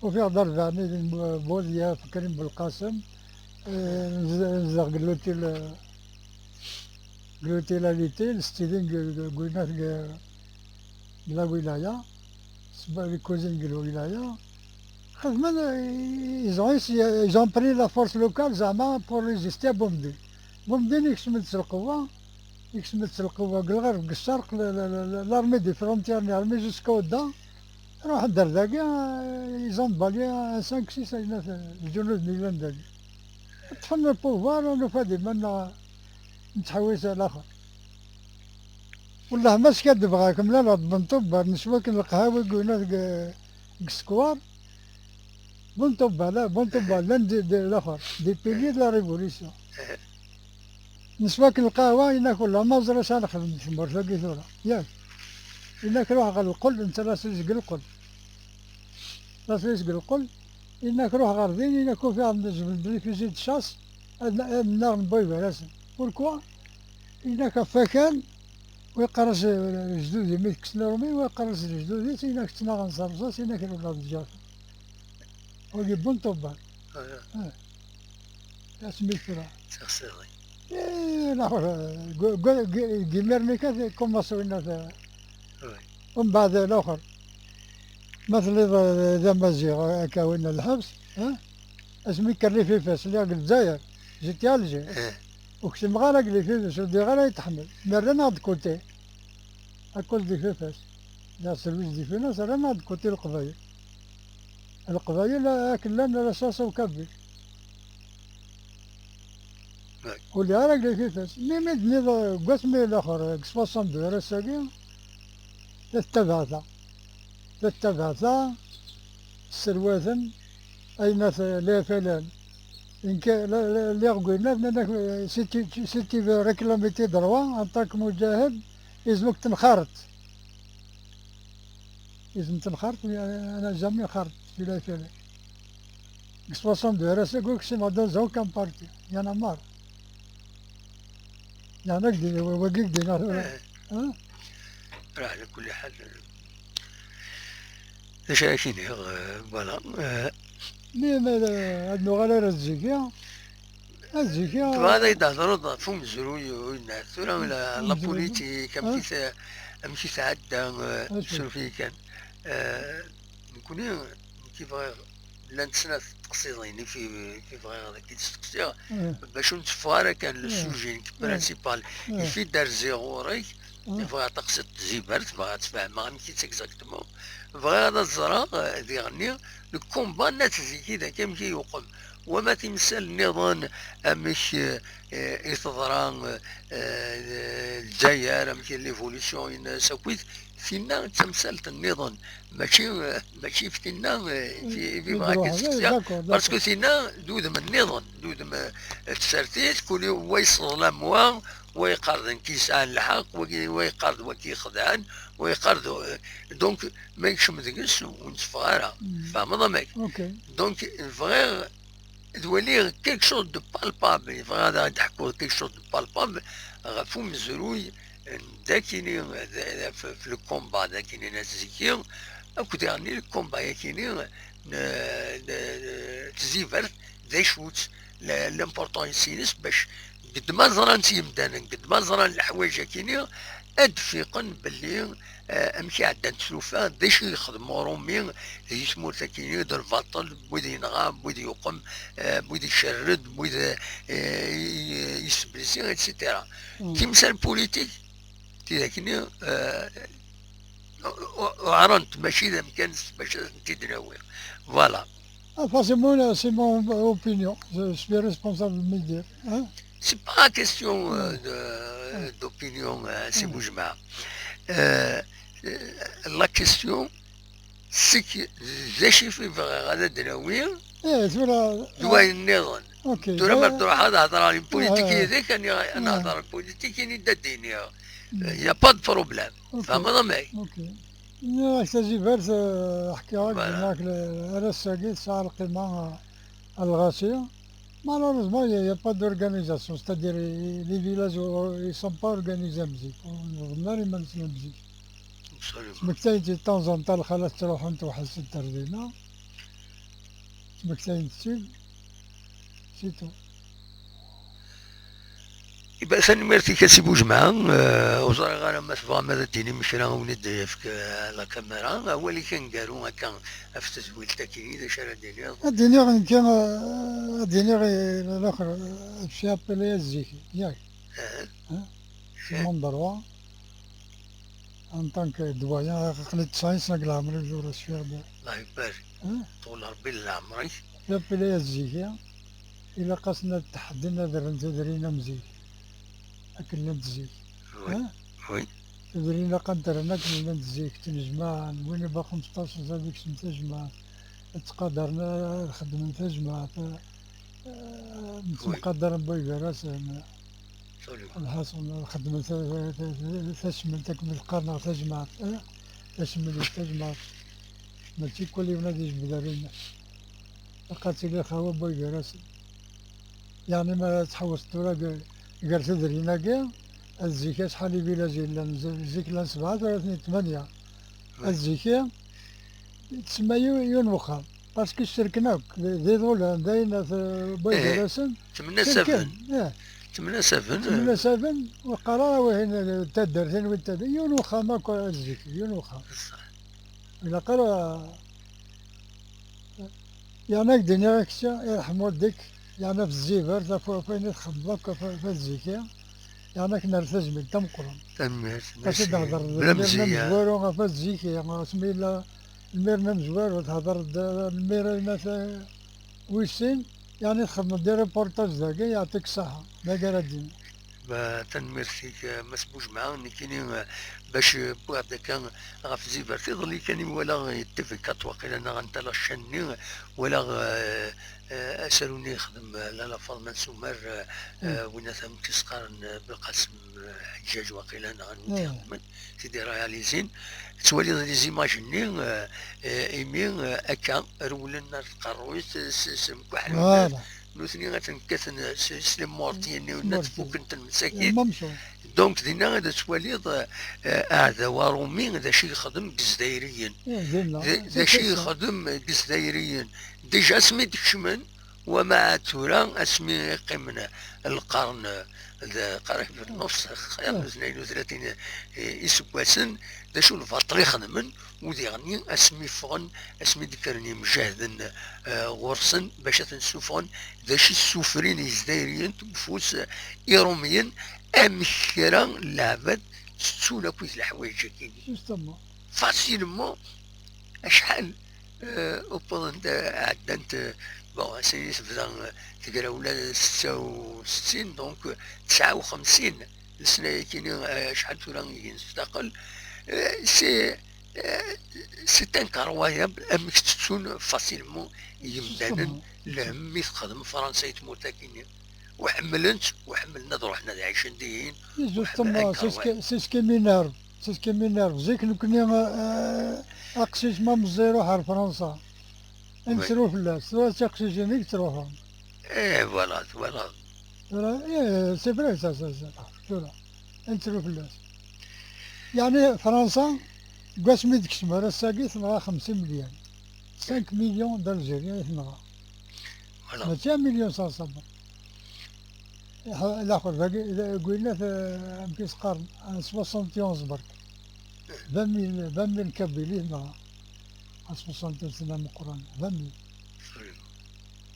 ufiɣ-d arbaɛni di Boudiaf, Krim Belqasem, eh, nez-, nezdeɣ deg l'hôtel, eh, deg l'hôtel Alité, setti din deg, deg, deg, deg la wilaya, sebba les cousines deg lwilaya. Xedmen, ils ont, ils ont pris la force locale, zeɛma, pour résister à Boumediene. Boumediene yekcem-d s lqewwa, yekcem-d s lqewwa, deg lɣerb, deg ccerq, la, la, la, la, l'armée des frontières, l'armée jusqu'à Oudda, ruḥen-d ar dagi, ils ont balayé un cinq, six, ayennat, lǧunud-nni yellan dagi. Ṭṭfen le pouvoir, nufa-d iman-nneɣ nettḥewwis ar laxer. Wellah ma skaddbeɣ-ak, mlaleɣ-d Benṭubba, neswa akken leqhawi deg, deg Skwar. Benṭubba, la, Benṭubba, l'un des, des, laxer, des piliers de la révolution. Neswa akken lqahwa, yenna-k wellah ma ẓriɣ acu ara nexdem di tmurt-agi tura, yak? Yenna-k ruḥ ɣer lqel, netta la srizeg lqel. La srizeg lqel, yenna-k ruḥ ɣer din, yenna-k ufiɣ-d jeblen-d les fusils de chasse, ad, ad nnaɣen Buy Gar-asen. Pourquoi? Yenna-k ɣef wakal, wa yeqqar-as, eh, lejdud-im i tekksen Rumi, wa yeqqar-as lejdud-is, yenna-k ttnaɣen s rrṣaṣ, yenna-k rewleɣ d Ǧaɛfer. Wagi Benṭubba. Ah. Asmi tura. Ttixsiḍi. Eh, laxer, gu-, gu-, gu-, g imiren-ik ad ikumaṣ winna ta-, oui. Umbeɛd laxer. Ma telliḍ, eh, d amaziɣ, akka winna lḥebs, eh? Asmi kker les fifes, lliɣ deg Lezzayer, j'étais à Alger. Eh. Ur ktimeɣ ara deg les fifes, ur ddiɣ ara i teḥmel. Mi rran-aɣ-d côté. Akk les fifes. Deg service des finances, rran-aɣ-d côté Leqbayel. Leqbayel akken llan la chasse aux Kabyles. Ur lliɣ ara deg les fifes. Mi, mi d-nniḍ, deg wasmi laxer, deg soixante-deux ar ass-agi, la tettabaɛta. La tettabaɛta, sserwaten, ayen at les F L N. Nekk, la, la, lliɣ deg winna, nnan-ak, si tu, si tu veux réclamer tes droits en tant que mujahid, yezmek tenxareḍ. Ils ont une carte, mais elle n'a jamais carte, celui-là, il fait. Soixante-deux, elle a cinq, c'est dans aucun parti. Il y en a marre. Il y en a qui disent, ouais, ouais, qui disent, hein? Ala kulli ḥal, d acu ara k-iniɣ, euh, voilà. Euh, Mais, mais, euh, ad nuɣal ar zik-a. Ad zik-a. Tebɣiḍ ad yi-d-thedreḍ ɣef umezruy, ur yenɛet tura la, la politique, amek i t-, amek i tɛedda, euh, suref-iyi kan. Euh, nekkni, nekk i bɣiɣ, llant snat teqsiḍin i fi, i bɣiɣ ad k-id-steqsiɣ, bac ur netteffeɣ ara kan le sujet nekk principal. Ifi d-rziɣ ɣur-k, bɣiɣ taqsiṭ n Zibert, bɣiɣ ad tfehmeɣ amek-itt exactement. Bɣiɣ ad ẓreɣ, euh, diɣenni, le combat n At Ziki d amek i yuqem. Wama timsal nniḍen, amek, euh, i teḍra, euh, Lezzayer, amek i l'évolution-ines akkit, tinna d tamsalt nniḍen, mačči, euh, mačči f tinna, euh, i, i bɣiɣ ad k-id-steqsiɣ, parce que tinna d udem nniḍen, d udem, euh, n tsertit, kul wa yesseḍlam wa, wa yeqqar d nekk yesɛan lḥeqq, wa, wa yeqqar d wagi ixedɛen, wa yeqqar d, euh, donc, ma yekcem deg-s ur netteffeɣ ara. Tfehmeḍ amek? Donc, bɣiɣ ad waliɣ quelque chose de palpable, bɣiɣ ad d-ḥkuɣ quelque chose de palpable ɣef umezruy n dakini, f le combat dakini n At Ziki, akked diɣenni le combat yakini n, n, n Tzibert, d acu-tt, la, l'importance-ines, bac qed ma ẓran-tt yimdanen, qed ma ẓran leḥwayeǧ akini, ad d-fiqen belli, eh, amek i ɛeddant tlufa, d acu i yexdem Urumi di tmurt akini, d lbaṭel, wid yenɣa, wid yuqem, eh, wid icerred, wid, eh, i, i, yesseblisi, et cetera. Timsal politique, tidakni, eh, u-, u-, uɛrent, mačči d amkan bac ad tent-id-nawi. Voilà. Ah, forcément, là, c'est mon opinion. Je suis responsable de me dire. Hein? C'est pas question, euh, de, d'opinion, hein, c'est Boujma. Euh, euh, la question, c'est que j'ai chiffré vers la de la oui, Eh, tura, doit une erreur. Ok. Tu remarques, ça- tu as la politique, Ouais. il y a des, il y a la politique, il y a des, il y a pas de problème. Femme, non, mais Ok. Nniɣ-ak Tazibert, eh, ḥkiɣ-ak Voilà. Dinna, ar ass-agi tesɛa lqima, eh, a Lɣasi. Malheureusement, il n'y a, il y a pas d'organisation. C'est-à-dire, les villages ne sont pas organisés am zik. Ur nẓem ara iman-nsen am zik. Absolument. Ttmektayent de temps en temps, lxalat ttruḥunt weḥd-sent ar dinna. Ttmektayent-tt-id. C'est tout. Iba, tanemmirt-ik a Si Bujemɛa. Eh, ur ẓriɣ ara ma tebɣam ad d-tinim kra, wen-id-yefk, eh, la caméra. Awal-ik aneggaru akka ɣef tedwilt-agi, d acu ara d-tiniḍ? Ad d-iniɣ nekki, eh, ad d-iniɣ i laxer, eh, je suis appelé à Ziki, yak. Eh, Hein? C'est mon droit. En tant que doyen, aql-i tesɛin sna deg leɛmer-iw ur as-fiɣ d. Allah ibarik. Hein? Ṭul Rebbi leɛmer-ik. Appelé à Ziki, ilaq-asen ad tḥedden ad rren tudrin am zik. Akken llant zik. Oui. Hein? Oui. Tudrin ilaq ad rren akken llant zik, ttnejmaɛen, win yebɣa xemsṭac ad ikcem tajmaɛt, ad ttqadaren ad xedmen tajmaɛt, eh, mttemqadaren wway gar-asen. Absolument. Lḥaṣun, xedmen ta-, ta-, ta-, tasmelt akken i teqqar neɣ tajmaɛt, eh? Tasmelt, tajmaɛt. Mačči kul yiwen ad yejbed ar iman-is. Ilaq ad tili lxawa wway gar-asen. Yeɛni ma tḥewwseḍ tura gar, gar tudrin-agi, ad zik acḥal n villages yellan, z-, zik llan sebɛa, tura atni tmanya. Ad zik, tsemma yiw-, yiwen wexxam. Parce que cerken akk, d, d iḍulan, d ayen at, wway Eh, gar-asen. Ttemnasaben. Eh, Ttemnasaben. ttemnasaben, ur qqar ara wihin d taddart-in, win d taddart. Yiwen wexxam akk ad zik, yiwen wexxam. Ilaq ara, yeɛni ad k-d-iniɣ akk, irḥem waldik, yeɛni ɣef Tzibert, ɣef, ɣef wayen i txedmeḍ akk ɣef, ɣef At Ziki, yeɛni ad k-nerr tazmilt tameqqrant. Tanemmirt. Ad d-nehder d Bla lmir n mzeyya. amezwaru ɣef At Ziki, asmi yella lmir n amezwaru, thedreḍ-d lmir n At, wis sin, yeɛni txedmeḍ-d reportage dagi, yeɛṭik ṣṣeḥḥa, d agar ad d-iniɣ. Tanemmirt-ik, eh, Mass Bujemɛa. Nekkini, eh, bac, eh, wwiɣ-d akka ɣef Zibert, iḍelli kan i walaɣ, eh, T V quatre waqila neɣ anta la chaîne-nni, walaɣ, eh, eh, asaru-nni yexdem, eh, Lalla Faḍma n Sumer, eh, eh, winna tam tis qqaren, eh, Belqasem, eh, Ḥeǧǧaǧ waqila neɣ anwa i t-ixedmen, t-id-irealizin. Tettwaliḍ les images-nni, eh, eh, imi, eh, akka rewlen ar tqerruyt, eh, s, s mkwaḥlen. Voilà. Nutni ad ten-kkaten s, s les mortiers-nni, ad fukken-ten msakit. Donc, dinna ad twaliḍ, eh, aɛdaw aṛumi d acu i yexdem deg Izdayriyen. D, d acu i yexdem deg Izdayriyen. Déjà, asmi d-kecmen, wama ɛad tura, asmi i qqimen lqern d qrib nnefs, xir n utnayen u tlatin iseggasen, d acu lbaṭel i xedmen, u diɣenni asmi ffɣen, asmi d-kkren yimjahden, eh, ɣur-sen bac ad ten-ssufɣen, d acu i ssufrin Izdayriyen deg ufus, eh, Iṛumiyen, amek kra n leɛbad ttettun akkit leḥwayeǧ-agi. Justement. Facilement, acḥal, eh, wwḍent, eh, ɛeddant, eh, bon, ass-agi tebda, eh, tegrawla setta u settin, donc, eh, tesɛa u xemsin lesna-yakini, eh, acḥal tura i gen s taqel, eh, c'est, eh, c'est incroyable amek ttettun facilement yemdanen. Justement. Lhemm i texdem Fransa i tmurt-agi-nni. U ḥemmlen-tt, u ḥemmlen ad ruḥen ad ɛicen dihin. Justement, c'est ce qui, c'est ce qui m'énerve. C'est ce qui m'énerve. Zik nekni, euh, aqcic ma meẓẓi iruḥ ar Fransa. Ad nettru fell-as. Tura d tiqcicin i yettruḥun. Eh, voilà, voilà. Tura, eh, c'est vrai, ça, ça, ça. Tura, ad nettru fell-as. Yeɛni Fransa, deg wasmi d-tekcem ar ass-agi, tenɣa xemsin million. Cinq millions d'Algériens i tenɣa. Voilà. Mačči un million cinq cents. Laxer dagi, dagi, amek i s-qqaren, un soixante et onze berk. Vingt mille, vingt mille Kabyles i tenɣa. Un soixante et onze sna meqqren, vingt mille.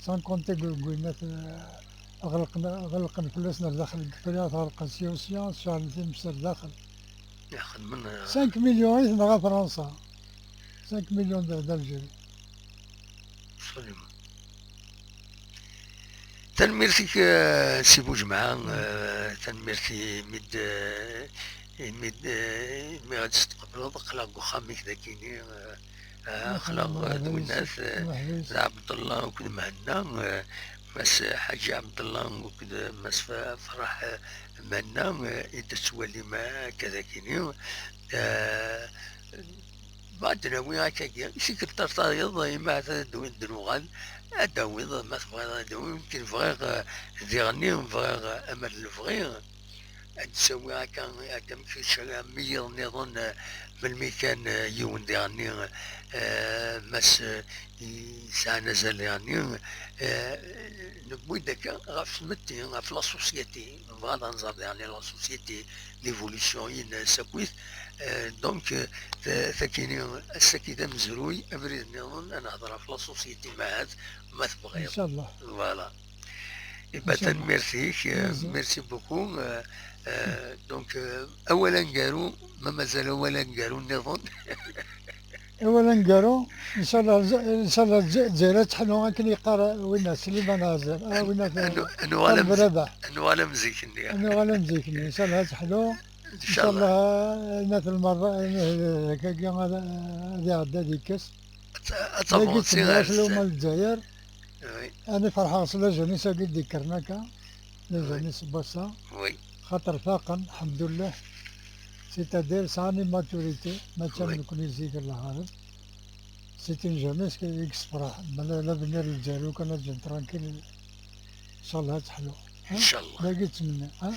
Sans compter dagi, dagi, ɣelqen, ɣelqen fell-asen ar daxel deg Ifriqya, ɣelqen sya u sya, ceɛlen times ar daxel. Cinq millions i tenɣa Fransa. Cinq millions d-, d'Algérie. Absolument. Tanemmirt-ik, eh, Si Bujemɛa, eh, tanemmirt imi d, eh, imi d, eh, imi ad tqebleḍ, aql-aɣ deg uxxam-ik dagini, eh, eh, aql-aɣ d winnat, eh, d Ɛebdellah akked Mhenna, eh, Mass Ḥaǧi Ɛebdellah akked Mass Fa-, Ferraḥ, eh, Mhenna, eh, i d-tettwalim akka dagini. Eh, Bɣa ad d-nawi akkagi, i tikkelt ar tayeḍ, imi ad d-, d-nuɣal, ad d-tawiḍ, ma tebɣiḍ ad d-tawiḍ, nekk bɣiɣ, eh, diɣenni, bɣiɣ, eh, amer lebɣi, ad d-sawiɣ akka, akka am kečč, am wiyiḍ nniḍen, eh, melmi kan, eh, yiwen diɣenni, eh, Mass, eh, yesɛan azal diɣenni, eh, newwi-d akka ɣef tmetti, ɣef la société, nebɣa ad nẓer diɣenni la société, l'évolution-ines akkit, eh, donc, eh, ta-, takini, ass-agi d amezruy, abrid nniḍen, ad nehder ɣef la société, ma ahat, ma tebɣiḍ. Inchallah. Voilà. Eh ben, tanemmirt-ik, eh, merci beaucoup. Eh, eh, donc, eh, awal aneggaru, ma mazal awal aneggaru nniḍen. Awal aneggaru, inchallah, Lez-, inchallah, Lez-, Lezzayer ad teḥlu akken yeqqar winna, Sliman Ɛazem, ah, winna, Anu-, anuɣal am zi-, Rabaḥ. Anuɣal am zik-nni. Anuɣal am zik-nni, inchallah ad teḥlu. Inchallah. Inchallah, inna-t lmerra, akkagi ad, ad iɛeddi ad yekkes. Ad t-, ad tavansir ar zdat. Lezzayer. Oui. Ani ferḥeɣ s la jeunesse-agi d-yekkren akka. La jeunesse n wass-a. Oui. Xaṭer faqen, lḥemdullah. C'est-à-dire, sɛan une maturité, mačči am nekkni zik, Allah ɣaleb. C'est une jeunesse qui, i yessefraḥen. Ma la, l'avenir n Lezzayer, lukan ad ǧǧen tranquille, inchallah ad teḥlu. Ha? Inchallah. Dagi i ttmenni, ha?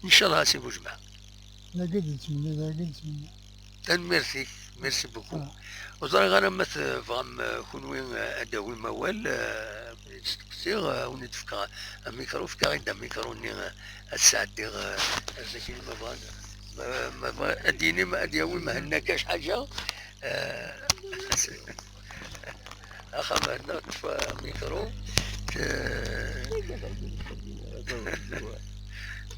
Inchallah, a Si Bujemɛa. Dagi i d-nettmenni, dagi i d-nettmenni. Tanemmirt-ik, merci beaucoup. Ah. Ur ẓriɣ ara ma tebɣam, eh, kunwi, eh, ad d-tawim awal, eh, steqsiɣ, eh, ad wen-d-fkeɣ amikru, fkeɣ-id amikru-nni, eh, ad sɛeddiɣ, eh, ar dagi ma bɣan, ma, ma bɣan, ad d-yini, ad d-yawi Mhenna kac ḥaǧa, eh, Axxam-nneɣ, ṭṭef amikru. T-,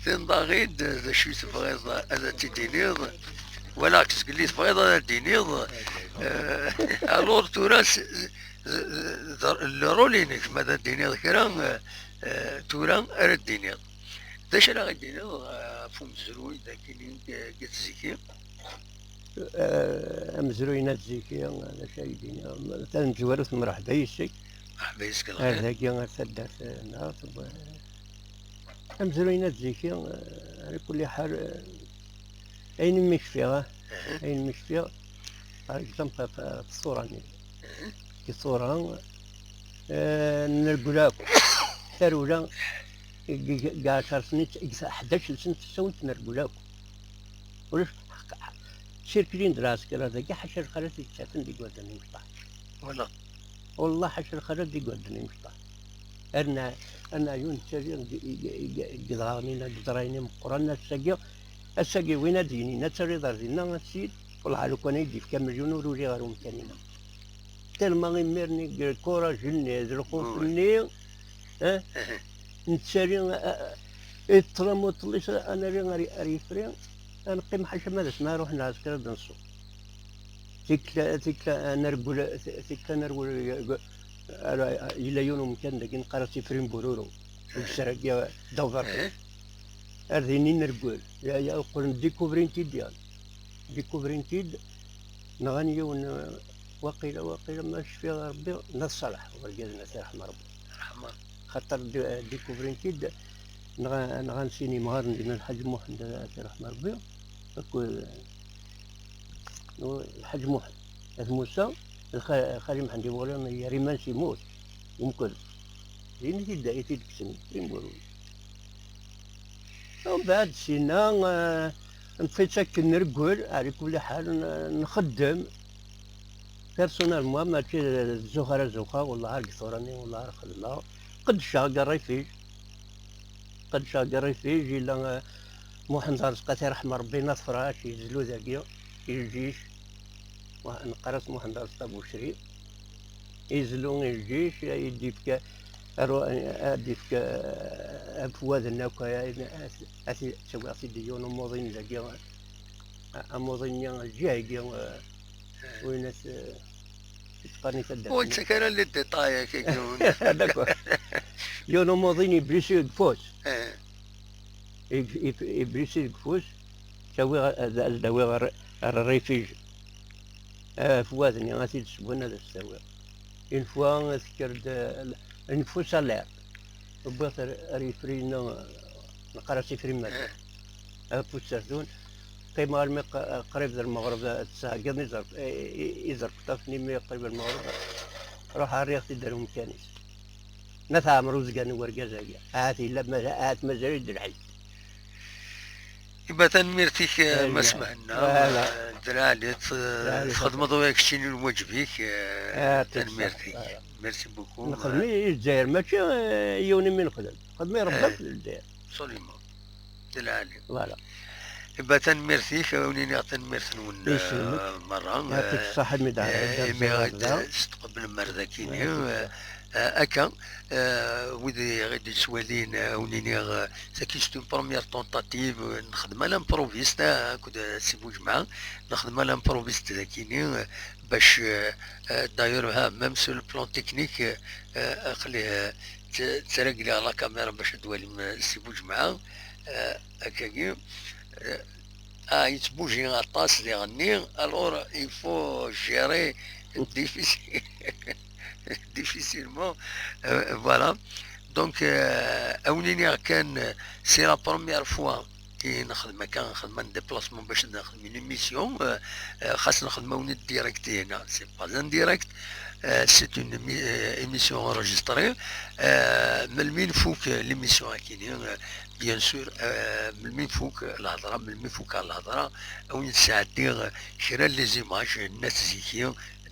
tinḍaɣ-id d acu i tebɣiḍ ad t-id-tiniḍ. Walaɣ-k zgelli tebɣiḍ ad d-tiniḍ. Eh, alors tura s-, s-, s-, le rôle-inek, ma ad d-tiniḍ kra, eh, eh, tura ara d-tiniḍ. D acu ara ɣ-d-tiniḍ ɣef umezruy dagi n At Ziki? Eh, amezruy n At Ziki, d acu ay d-iniɣ? Tamezwarut, mreḥba yes-k. Mreḥba yes-k. Ar dagi, ar taddart, eh, neɣ tewwa-, amezruy n At Ziki, eh, ala kulli ḥal, eh, ayen umi kfiɣ, ah, ayen umi kfiɣ, par exemple, ɣef, ɣef ṣṣura-nni. Deg ṣṣura, eh, nreggel akk. Tarewla, deg, deg, deg ɛecr snin, deg ḥdac snin n tsawent nreggel akk. Ulac, circulin-d lɛesker ar dagi, ḥaca lxalat yettafen deg igerdan imecṭaḥ. Wala. Wallah, ḥaca lxalat deg igerdan imecṭaḥ. Ar n-, ar neɛyu nettali deg, deg, deg, deg idɣaɣen-ina, deg iẓrayen imeqqranen, ass-agi, ass-agi win ad d-yinin ad taliḍ ar dinna, a ssid, wellah, lukan ay d-yefka million ur uriɣ ar umkan-ina. Tellement imir-nni deg lkuraj-nni, d lxuf-nni, eh, nettali, eh, eh, i ṭṭlam uṭellis, ad nali ar, ar yefri, ad neqqim ḥaca ma d asma ruḥen lɛesker ad d-nṣu. Tikkla, tikkla, ad nergel, tikkla nergel, ara, yella yiwen umkan dagi neqqar-as Ifri n Bururu, deg usrag-a d Aubervilliers. Ar din i nergel, ya, ya, qqlen découvrin-t-id yan. Découvrin-t-id, nɣan yiwen, eh, waqila, waqila ma cfiɣ Rebbi, n At Ṣaleḥ, urgaz n At Iṛḥem Rebbi. Xaṭer d-, découvrin-t-id, nɣa-, nɣan sin imɣaren dinna, Lḥaǧ Muḥend, At Iṛḥem Rebbi, akked, eh, Lḥaǧ Muḥend, At Musa, Lxa-, Xali Mḥend Iwuran, yerra iman-s yemmut, yemked. Din i t-id-, i t-id-kksen, Ifri n Bururu. Umbeɛd sinna, eh, neṭṭef-itt akken nreggel, ɛli kulli ḥal, n-, nxeddem. Personnellement, mačči d zzux ara zuxxeɣ, wellah ar deg tura-nni, wellah ar xedmeɣ. Qeddceɣ deg rrifij. Qeddceɣ deg rrifij, yella, eh, Muḥend Arezqi, ad t-iṛḥem Rebbi, n At Frac, yezlu dagi, i lǧic. Wa-, neqqar-as Muḥend Arezqi Abucri. Izlu i lǧic, ad d-yefk, ar-, ad d-yefk, eh, afwad-nni akk, eh, ad, ad t-, ttawiɣ-t-id i yiwen umuḍin dagi, eh, amuḍin-nni, lǧiha-agi, eh, win at, eh, yettqarni taddart. Ur nettak ara les détails, akka, yiwen. D'accord. Yiwen umuḍin iblisi deg ufus. Eh. Ib-, ib-, iblisi deg ufus, ttawiɣ, ad, ad d-awiɣ ar, ar rrifij. Afwad-nni, ad t-id-swen, ad as-t-awiɣ. Une fois tekker-d, eh, une fois à l'heure. Wwiɣ-t ar, ar yifri-nni, neqqar-as ifri n Maziɣ. Ɣef Userdun. Qqimeɣ armi q-, qrib d lmeɣreb, ttɛeggiḍen izerf-, i, i, izerfeṭṭafen imi qrib d lmeɣreb. Ruḥeɣ rriɣ-t-id ar umkan-is. Ma teɛmer uzgan n wergaz-agi. Ahat yella, ma-, ahat mazal-it d lḥi. Iba tanemmirt-ik, eh, Mass Mhenna, eh, d lɛali, t-, txedmeḍ ula d keččini lwaǧeb-ik, eh, tanemmirt-ik. Merci beaucoup. Nexdem i Lezzayer, mačči, eh, yiwen imi nexdem. Nexdem i Rebbi akked Lezzayer. Absolument. D lɛali. Voilà. Iba tanemmirt-ik, ad wen-iniɣ tanemmirt-nwen, eh, merra. Yɛṭik ṣṣaḥa, mi d-, eh, imi i d-tqeblem ar dakini, eh, eh, akka, eh, wid i ɣ-d-yettwalin, eh, ad wen-iniɣ, eh, tagi c'est une première tentative, eh, nexdem à l'improviste, eh, akked, eh, Si Buǧemɛa, nexdem à l'improviste dakini, eh, bac, eh, eh, d'ailleurs, ha, même sur le plan technique, eh, eh, aql-i, eh, tt-, ttregliɣ la caméra bac ad twalim, eh, Si Buǧemɛa, eh, akkagi, eh, ah, yettbuji aṭas diɣenni, alors il faut gérer difficile-, difficilement, euh, voilà. Donc, euh, ad wen-iniɣ kan, c'est la première fois i nexdem akka, nexdem un déplacement bac ad nexdem une émission, euh, euh, xas nexdem-awen-d direct hina, c'est pas un direct, euh, c'est une émi-, euh, émission enregistrée. Euh, melmi nfuk l'émission akini, euh, bien sûr, euh, melmi nfuk lhedra, melmi fukeɣ lhedra, ad wen-d-sɛeddiɣ kra n les images n At Ziki,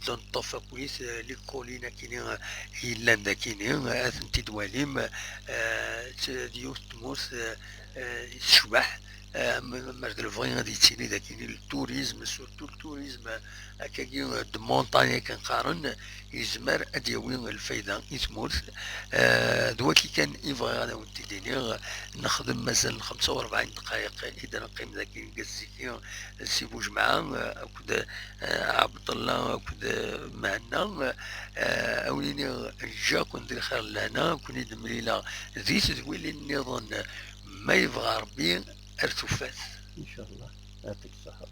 d neṭṭef akkit, euh, les collines akini, euh, yellan dakini, euh, ad tent-id-twalim, euh, d, d yiwet n tmurt, euh, euh, tecbeḥ, Mer d lebɣi ad yettili dagi le tourisme, surtout le tourisme akkagi de montagne akken qqaren, yezmer ad d-yawi lfayda i tmurt. D waki kan i bɣiɣ ad awen-t-id-iniɣ. Nexdem mazal n xemsa u rebɛin ddqayeq i d-neqqim dagi deg Ziki, Si Bujemɛa akked Ɛebdella akked Mhenna. A wen-iniɣ ǧǧiɣ-ken di lxir d lehna, ad ken-id-mlileɣ di tedwilin nniḍen, ma yebɣa Rebbi, ar tufat. Incallah. Yeɛṭik ṣṣeḥḥa.